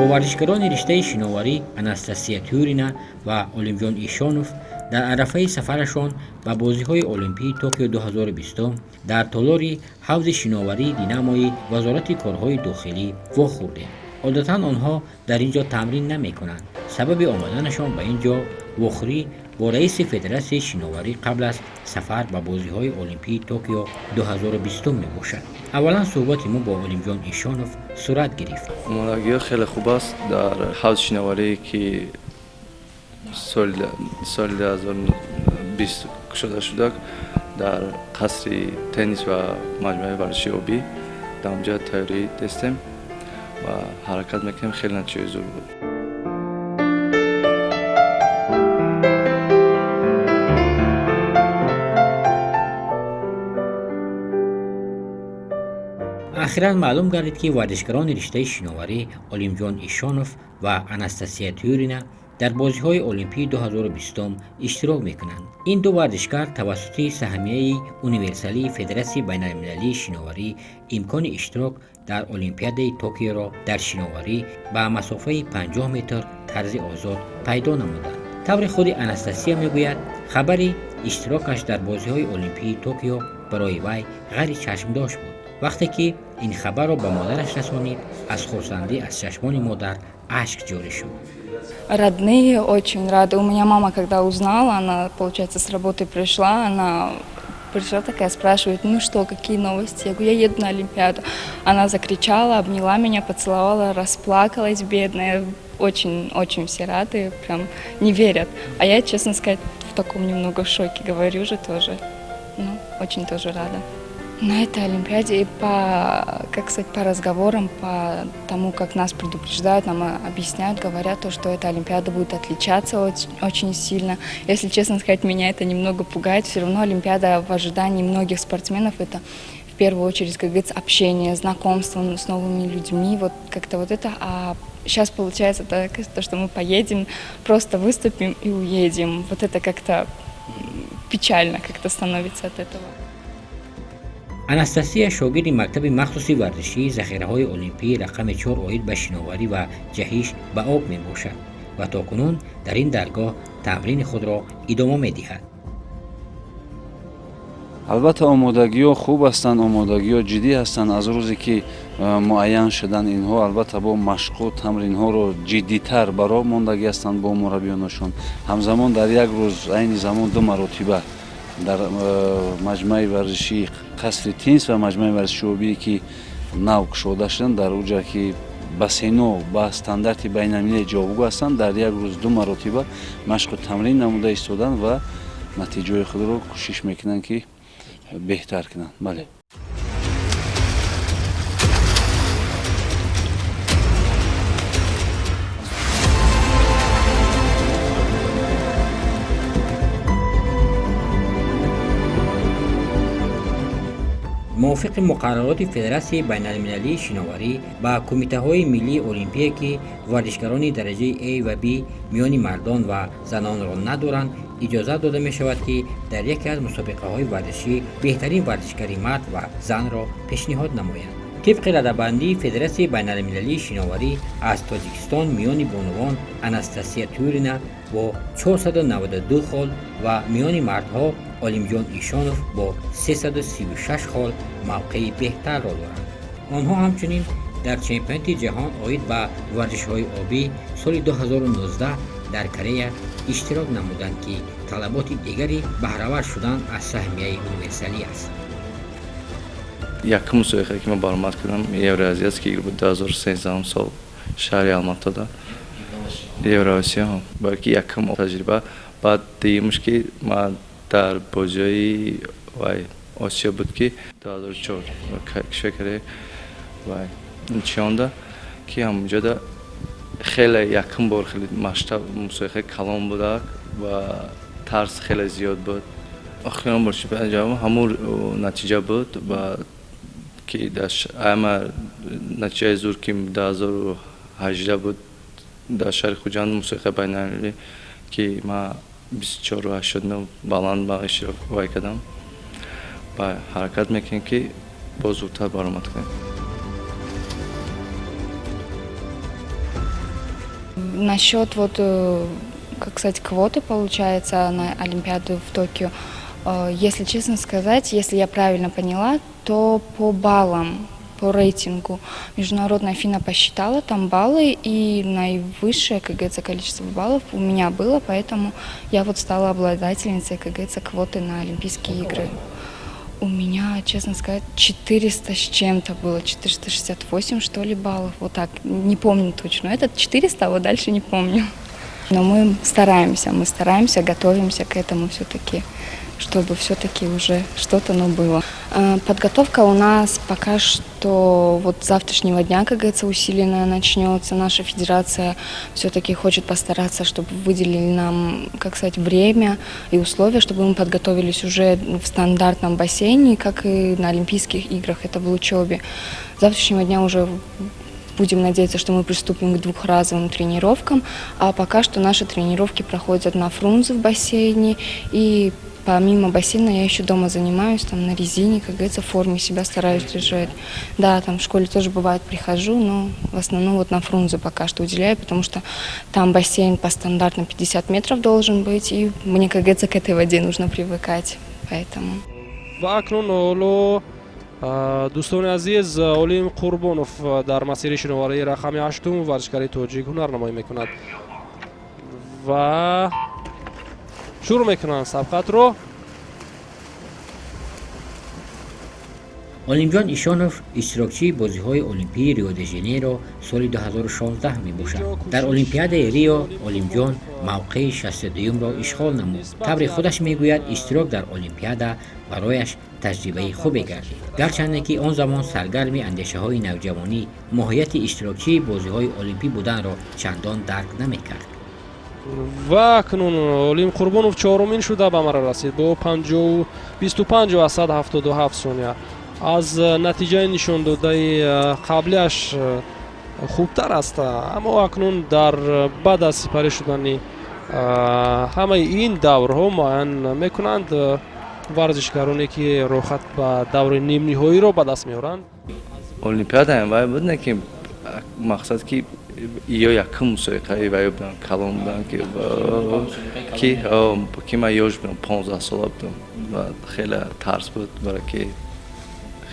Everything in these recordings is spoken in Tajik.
Бо варзишгарони риштаи шиноварӣ Анастасия Тюрина ва Олимҷон Ишонов дар арафаи сафарашон ба бозиҳои Олимпии Токио 2020 дар толори ҳавзи шиноварии Динамои Вазорати корҳои дохилӣ вохӯрдем. Одатан онҳо дар ин ҷо тамрин намекунанд. Сабаби омаданашон ба ин ҷо вохӯрӣ бо раиси федератсияи шиноварӣ қабл аз сафар ба бозиҳои Олимпии Токио 2020 мебошад. Аввалан суҳбати мо бо Олимҷон Ишонов сурат гирифт. Омодагиҳо хеле хуб аст. Дар ҳавзи шиноварӣ, ки соли 2020 кушода шуда, дар қасри теннис ва маҷмӯаи варзиши обӣ, дар онҷа тайёрӣ дестем ва ҳаракат мекунем, хеле натиҷаи зуд буд. Ахиран маълум гардид, ки варзишгарони риштаи шиноварӣ Олимҷон Ишонов ва Анастасия Тюрина дар бозиҳои Олимпии 2020 иштирок мекунанд. Ин ду варзишгар тавассути саҳмияи универсалии Федератсияи байналмилалии шиноварӣ имкони иштирок дар Олимпиадаи Токиоро дар шиноварӣ ба масофаи 50 метр тарзи озод пайдо намуданд. Тавре худи Анастасия мегӯяд, хабари иштирокаш дар бозиҳои Олимпии Токио барои вай ғайричашмдошт буд. Вақте ки ин хабарро ба модараш расонид, аз хурсандӣ аз чашмони модар ашк ҷорӣ шуд. Родные очень рады. У меня мама, когда узнала, она, получается, с работы пришла, она пришла такая, спрашивает: «Ну что, какие новости?» Я говорю: «Я еду на Олимпиаду». Она закричала, обняла меня, поцеловала, расплакалась, бедная. Очень-очень все рады, прям не верят. А я, честно сказать, в таком немного шоке, говорю же тоже. Ну, очень тоже рада. На этой Олимпиаде и по, как сказать, по разговорам, по тому, как нас предупреждают, нам объясняют, говорят то, что эта Олимпиада будет отличаться очень, очень сильно. Если честно сказать, меня это немного пугает. Все равно Олимпиада в ожидании многих спортсменов — это в первую очередь, как говорится, общение, знакомство с новыми людьми, вот как-то вот это. А сейчас получается так, то, что мы поедем, просто выступим и уедем. Вот это как-то печально как-то становится от этого. Анастасия шогирди мактаби махсуси варзишии захираҳои олимпии рақами 4 оид ба шиноварӣ ва ҷаҳиш ба об мебошад ва то кунун дар ин даргоҳ тамрини худро идома медиҳад. Албатта, омодагиҳо хуб ҳастанд, омодагиҳо ҷиддӣ ҳастанд. Аз рӯзе ки муайян шуданд инҳо, албатта, бо машқу тамринҳоро ҷиддитар ба роҳ мондагӣ ҳастанд бо мураббиёнашон. Ҳамзамон дар як рӯз айни замон ду маротиба дар маҷмӯаи варзишии қасри теннис ва маҷмӯаи варзиши обие, ки нав кушода шуданд, дар уҷа, ки бассейно ба стандарти байналмилалӣ ҷавобгӯ ҳастанд, дар як рӯз ду маротиба машқу тамрин намуда истоданд ва натиҷаҳои худро кӯшиш мекунанд, ки беҳтар кунанд. Бале. Мувофиқи муқаррароти Федератсияи байналмилалии шиноварӣ ба кумитаҳои миллии олимпия, ки варзишгарони дараҷаи А ва Б миёни мардон ва занонро надоранд, иҷозат дода мешавад, ки дар яке аз мусобиқаҳои варзишӣ беҳтарин варзишгари мард ва занро пешниҳод намоянд. Тибқи радабандии Федератсияи байналмилалии шиноварӣ, аз Тоҷикистон миёни бонувон Анастасия Тюрина бо 492 хол ва миёни мардҳо Олимҷон Ишонов бо 336 хол мавқеи беҳтарро доранд. Онҳо ҳамчунин дар чемпионати ҷаҳон оид ба варзишҳои обӣ соли 2019 дар Корея иштирок намуданд, ки талаботи дигари баҳравар шудан аз саҳмияи универсалӣ аст. Якум мусобиқае, ки ман баромад кардам, Евроазиатский буд, 2013 сол, шаҳри Алматода, Евроосиё, балки якум таҷриба. Баъд дуюмш, ки ман дар бозиҳои вай Осиё буд, ки 2004 кишвари Корея вай чионда, ки ҳамонҷода хеле якум бор хеле масштаб мусобиқаи калон будак ва тарс хеле зиёд буд. Охирон бор чемпионати ҷаҳон ҳамун натиҷа буд ва ки ама натиҷаи зур, ки 2018 буд, дар шаҳри Хуҷанд мусобиқаи байналмилалӣ, ки ман 24,89 баланд ба иштирок вай кардам ва ҳаракат мекунем, ки боз зудтар баромад кунем. Насчет вот, как сказать, квоты, получается, на Олимпиаду в Токио, если честно сказать, если я правильно поняла, то по баллам, по рейтингу международная ФИНА посчитала там баллы, и наивысшее, как говорится, количество баллов у меня было, поэтому я вот стала обладательницей, как говорится, квоты на Олимпийские игры. У меня, честно сказать, 400 с чем-то было, 468, что ли, баллов, вот так, не помню точно. Этот 400, а вот дальше не помню. Но мы стараемся, готовимся к этому все-таки, чтобы все-таки уже что-то, но было. Подготовка у нас пока что вот с завтрашнего дня, как говорится, усиленная начнется. Наша федерация все-таки хочет постараться, чтобы выделили нам, как сказать, время и условия, чтобы мы подготовились уже в стандартном бассейне, как и на Олимпийских играх, это в Лучобе. С завтрашнего дня уже будем надеяться, что мы приступим к двухразовым тренировкам, а пока что наши тренировки проходят на Фрунзе в бассейне, и помимо бассейна я еще дома занимаюсь, там на резине, как говорится, в форме себя стараюсь держать. Да, там в школе тоже бывает прихожу, но в основном вот на Фрунзе пока что уделяю, потому что там бассейн по стандартам 50 метров должен быть, и мне, как говорится, к этой воде нужно привыкать, поэтому. Ва акнун ҳоло дӯстони азиз, Олим Қурбонов дар масири шиноварии рақами ҳаштум варзишгари тоҷик ҳунарнамоӣ мекунад ва шурӯъ мекунанд сабқатро. Олимҷон Ишонов иштирокчии бозиҳои Олимпии Рио-де-Жанейро соли 2016 мебошад. Дар Олимпиадаи Рио Олимҷон мавқеи 62-юмро ишғол намуд. Тавре худаш мегӯяд, иштирок дар Олимпиада барояш таҷрибаи хубе гардид, гарчанде ки он замон саргарми андешаҳои навҷавонӣ моҳияти иштирокчии бозиҳои олимпӣ буданро чандон дарк намекард. Ва акнун Олим Қурбонов чорумин шуда ба марра расид бо 25,77 сония. Аз натиҷаи нишондодаи қаблиаш хубтар аст, аммо акнун дар баъд аз сипарӣ шудани ҳамаи ин даврҳо муайян мекунанд варзишгароне, ки роҳхат ба даври нимниҳоиро ба даст меоранд. Олимпиадаам вай буд, не ки мақсад ки ё якум мусобиқаи вай будам, калон будам, ки ман ёш будам, 15 сола будам ва хеле тарс буд, барои ки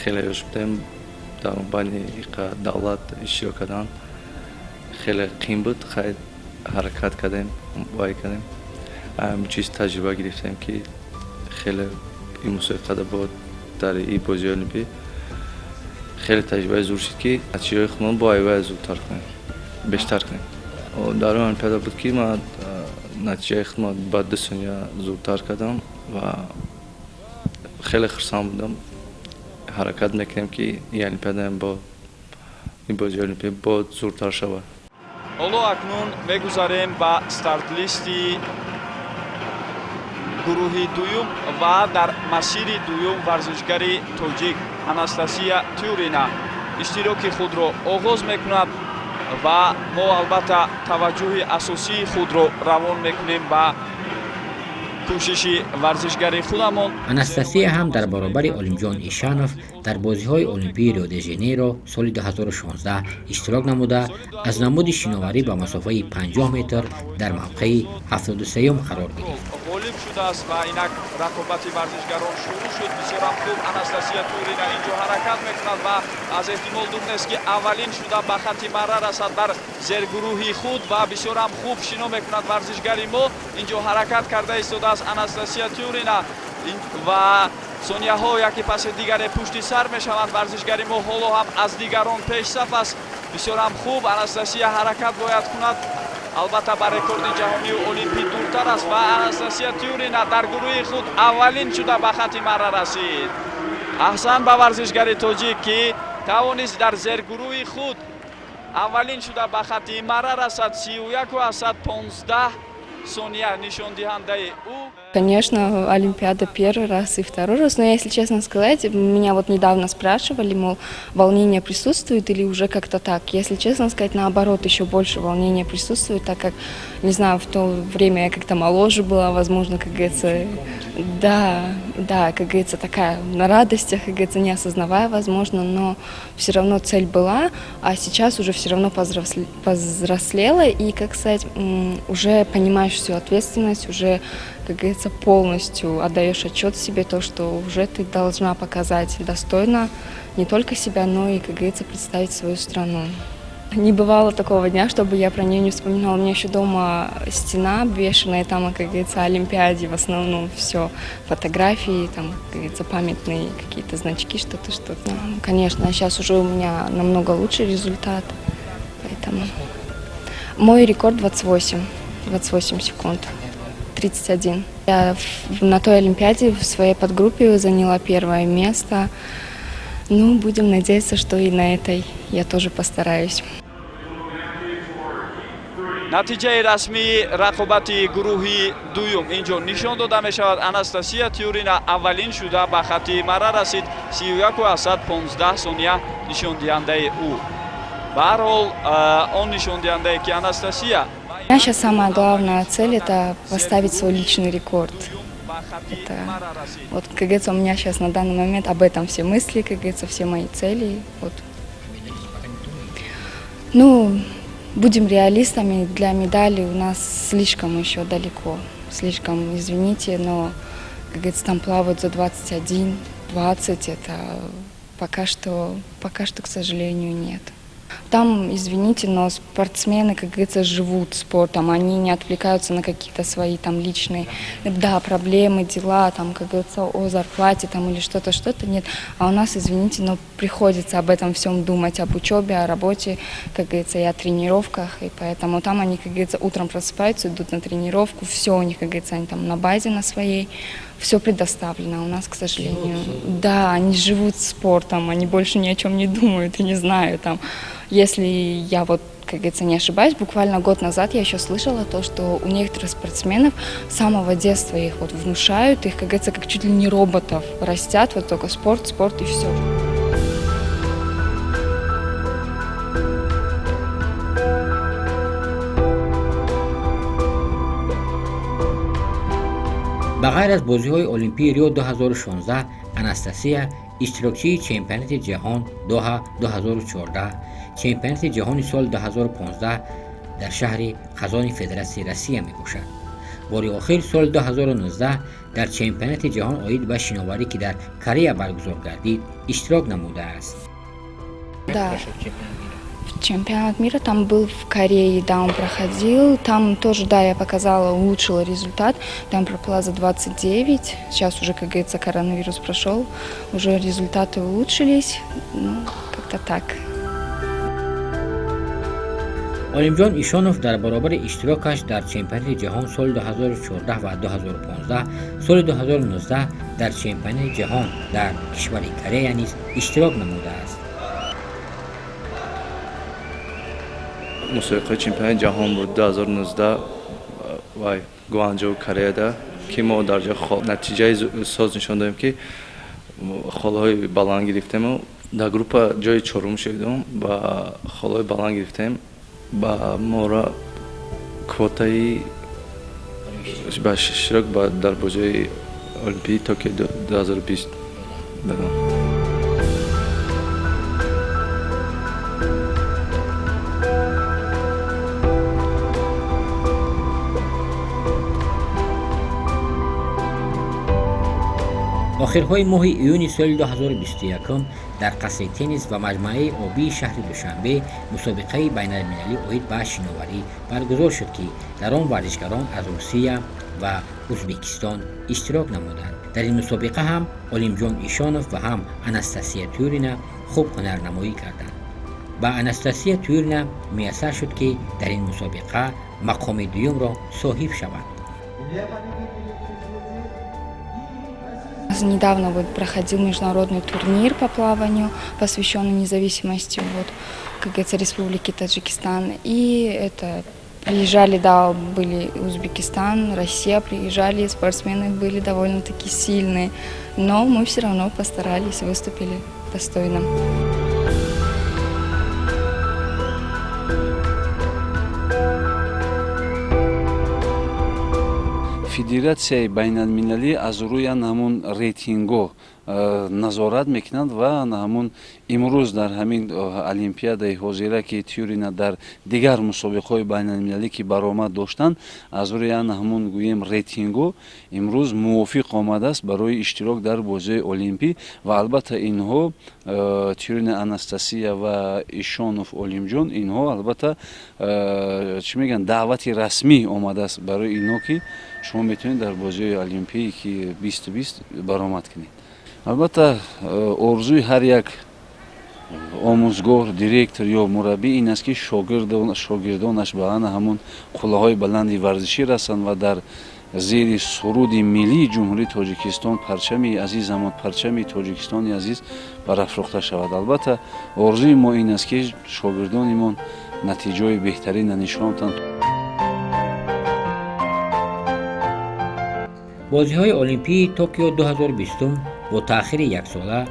хеле ёш будем, дар байни иқа давлат иштирок кардан хеле қин буд. Хай, ҳаракат кардем, вай кардем, чиз таҷриба гирифтем, ки хеле ин мусобиқада бо дар ин бозиҳои олимпӣ хеле таҷрибаи зур шуд, ки натиҷаҳои худмон бо айвай зудтар кунем, бештар кунем. Дар он олимпиада буд, ки ман натиҷаи худро ба 2 сония зудтар кардам ва хеле хурсанд будам. Ҳаракат мекунем, ки ин олимпиадаам бо ин бозии олимпӣ бо зуртар шавад. Ҳоло акнун мегузарем ба стартлисти гурӯҳи дуюм ва дар масири дуюм варзишгари тоҷик Анастасия Тюрина иштироки худро оғоз мекунад ва мо албатта таваҷҷӯҳи асосии худро равон мекунем ба кӯшиши варзишгари худамон. Анастасия ҳам дар баробари Олимҷон Ишанов дар бозиҳои Олимпии Рио-де-Жанейро соли 2016 иштирок намуда, аз намуди шиноварӣ ба масофаи 50 метр дар мавқеи 73-юм қарор гирифт. Ғолиб шудааст ва инак рақобати варзишгарон шурӯъ шуд. Бисёрам хуб Анастасия Тюрина инҷо ҳаракат мекунад ва аз эҳтимол дур нест, ки аввалин шуда ба хатти марра расад дар зергурӯҳи худ ва бисёрам хуб шино мекунад варзишгари мо. Инҷо ҳаракат карда истодааст Анастасия Тюрина ва сонияҳо яке паси дигаре пушти сар мешаванд. Варзишгари мо ҳоло ҳам аз дигарон пешсаф аст. Бисёрам хуб Анастасия ҳаракат бояд кунад, албатта ба рекорди ҷаҳонию олимпӣ дуртар аст ва Анастасия Тюрина дар гурӯҳи худ аввалин шуда ба хатти марра расид. Аҳсан ба варзишгари тоҷик, ки тавонист дар зергурӯҳи худ аввалин шуда ба хатти марра расад. 31,15 сония нишондиҳандаи ӯ. Конечно, Олимпиада первый раз и второй раз, но если честно сказать, меня вот недавно спрашивали, мол, волнение присутствует или уже как-то так. Если честно сказать, наоборот, еще больше волнения присутствует, так как, не знаю, в то время я как-то моложе была, возможно, как говорится, да, как говорится, такая на радостях, как говорится, не осознавая, возможно, но все равно цель была, а сейчас уже все равно повзрослела и, как сказать, уже понимаешь всю ответственность, уже, как говорится, полностью отдаешь отчет себе то, что уже ты должна показать достойно не только себя, но и, как говорится, представить свою страну. Не бывало такого дня, чтобы я про нее не вспоминала. У меня еще дома стена обвешанная, там, как говорится, Олимпиаде в основном все. Фотографии, там, как говорится, памятные какие-то значки, что-то, что-то. Конечно, сейчас уже у меня намного лучший результат. Поэтому мой рекорд 28 секунд. 31. Я на той Олимпиаде в своей подгруппе заняла первое место. Ну, будем надеяться, что и на этой я тоже постараюсь. Натиҷаи расмии рақобати гурӯҳи дуюм инҷо нишон дода мешавад. Анастасия Тюрина аввалин шуда ба хати мара расид, 31,15 сония нишондиҳандаи ӯ. Ба ҳар ҳол, он нишондиҳандае ки Анастасия Наша самая главная цель – это поставить свой личный рекорд. Это, вот, как говорится, у меня сейчас на данный момент об этом все мысли, как говорится, все мои цели. Вот. Ну, будем реалистами, для медали у нас слишком еще далеко. Слишком, извините, но, как говорится, там плавают за 21, 20, это пока что, к сожалению, нет. Там, извините, но спортсмены, как говорится, живут спортом, они не отвлекаются на какие-то свои там личные, да, проблемы, дела, там, как говорится, о зарплате там или что-то, что-то, нет. А у нас, извините, но приходится об этом всем думать, об учебе, о работе, как говорится, и о тренировках, и поэтому там они, как говорится, утром просыпаются, идут на тренировку, все у них, как говорится, они там на базе на своей, все предоставлено. У нас, к сожалению, да, они живут спортом, они больше ни о чем не думают и не знаю, там, если я вот, как говорится, не ошибаюсь, буквально год назад я еще слышала то, что у некоторых спортсменов с самого детства их вот внушают, их, как говорится, как чуть ли не роботов растят, вот только спорт, спорт и все. Ба ғайр аз бозиҳои Олимпии Рио 2016, Анастасия иштирокчии чемпионати ҷаҳон Доҳа 2014, чемпионати ҷаҳони соли 2015 дар шаҳри Қазони Федератсияи Россия мебошад. Бори охир соли 2019 дар чемпионати ҷаҳон оид ба шиноварӣ, ки дар Корея баргузор гардид, иштирок намудааст. Да. Чемпионат мира там был в Корее, да, он проходил. Там тоже, да, я показала, улучшила результат. Там проплыла за 29. Сейчас уже, как говорится, коронавирус прошел. Уже результаты улучшились. Ну, как-то так. Олимҷон Ишонов дар баробари иштирокаш дар чемпионати ҷаҳон соли 2014 ва 2015, соли 2019 дар чемпионати ҷаҳон дар кишвари Корея низ иштирок намудааст. Мусобиқаи чемпионати ҷаҳон буд 2019 вай Гуанҷоу, Кореяда, ки мо дар ҷо натиҷаи соз нишон додем, ки холҳои баланд гирифтему дар группа ҷои чорум шудем ба холҳои баланд гирифтем, ба моро квотаи ба иштирок дар бозиҳои Олимпии Токио 2020 додам. Охирҳои моҳи июни соли 2021 дар қасри теннис ва маҷмӯаи обии шаҳри Душанбе мусобиқаи байналмилалӣ оид ба шиноварӣ баргузор шуд, ки дар он варзишгарон аз Русия ва Ӯзбекистон иштирок намуданд. Дар ин мусобиқа ҳам Олимҷон Ишонов ва ҳам Анастасия Тюрина хуб ҳунарнамоӣ карданд. Ба Анастасия Тюрина муяссар шуд, ки дар ин мусобиқа мақоми дуюмро соҳиб шавад. Недавно вот проходил международный турнир по плаванию, посвященный независимости, вот, как говорится, Республики Таджикистан. И это Приезжали, да, были Узбекистан, Россия, приезжали, спортсмены были довольно-таки сильные, но мы все равно постарались, выступили достойно. Федератсияи байналмилалӣ аз рӯи ан ҳамун рейтингҳо назорат мекунанд ва ан ҳамун имрӯз дар ҳамин олимпиадаи ҳозира, ки Тюрина дар дигар мусобиқаҳои байналмилалӣ ки баромад доштанд, аз рӯи ан ҳамун гӯем рейтингҳо имрӯз мувофиқ омадааст барои иштирок дар бозиҳои олимпӣ. Ва албатта инҳо, Тюрина Анастасия ва Ишонов Олимҷон, инҳо албатта, чӣ мегӯянд, даъвати расмӣ омадааст барои инҳо, ки шумо метавонед дар бозиҳои олимпие ки 2020 баромад кунед. Албатта, орзуи ҳар як омӯзгор, директор ё мураббӣ ин аст, ки шогирдонаш ба ана ҳамун қуллаҳои баланди варзишӣ расанд ва дар зери суруди миллии Ҷумҳурии Тоҷикистон парчами азизамон, парчами Тоҷикистони азиз барафрохта шавад. Албатта, орзуи мо ин аст, ки шогирдонимон натиҷаҳои беҳтаринро нишон диҳанд. Бозиҳои олимпии Токио 2020 бо таъхири яксола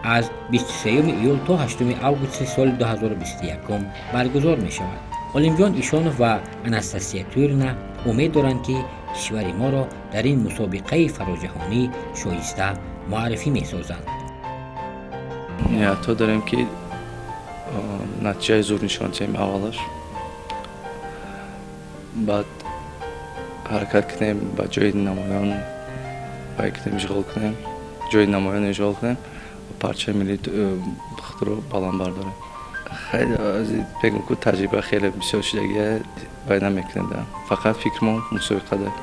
аз 23 июл то 8 августи соли 2021 баргузор мешавад. Олимҷон Ишонов ва Анастасия Тюрина умед доранд, ки кишвари моро дар ин мусобиқаи фароҷаҳонӣ шоиста муаррифӣ месозанд. Ниятҳо дорем, ки натиҷаи зуд нишон диҳем аввалаш, баъд ҳаракат кунем ба ҷои намоён, вай кунем, ишғол кунем, ҷои намоён ишғол кунем ва парчаи миллии худро баланд бардорем. Хеле бегум ку таҷриба хеле бисёр шудагия, вай намекунем, фақат фикрмон мусобиқа дорем.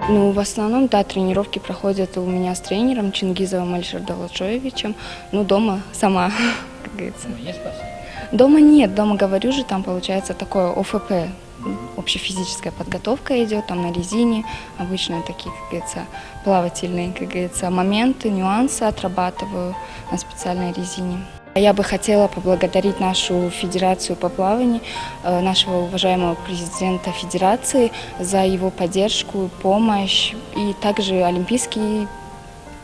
Ну, в основном, да, тренировки проходят у меня с тренером Чингизовым Алишером Давлатшоевичем. Ну, дома сама, как говорится. Дома нет, дома, говорю же, там получается такое ОФП, общефизическая подготовка идет, там на резине, обычно такие, как говорится, плавательные, как говорится, моменты, нюансы отрабатываю на специальной резине. Я бы хотела поблагодарить нашу федерацию по плаванию, нашего уважаемого президента федерации за его поддержку, помощь, и также Олимпийский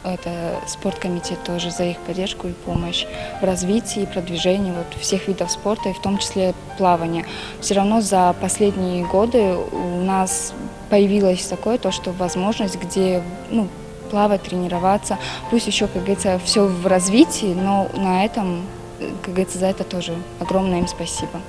это спорткомитет тоже за их поддержку и помощь в развитии и продвижении вот всех видов спорта, и в том числе плавания. Все равно за последние годы у нас появилось такое, то, что возможность, где, ну, плавать, тренироваться, пусть еще, как говорится, все в развитии, но на этом, как говорится, за это тоже огромное им спасибо.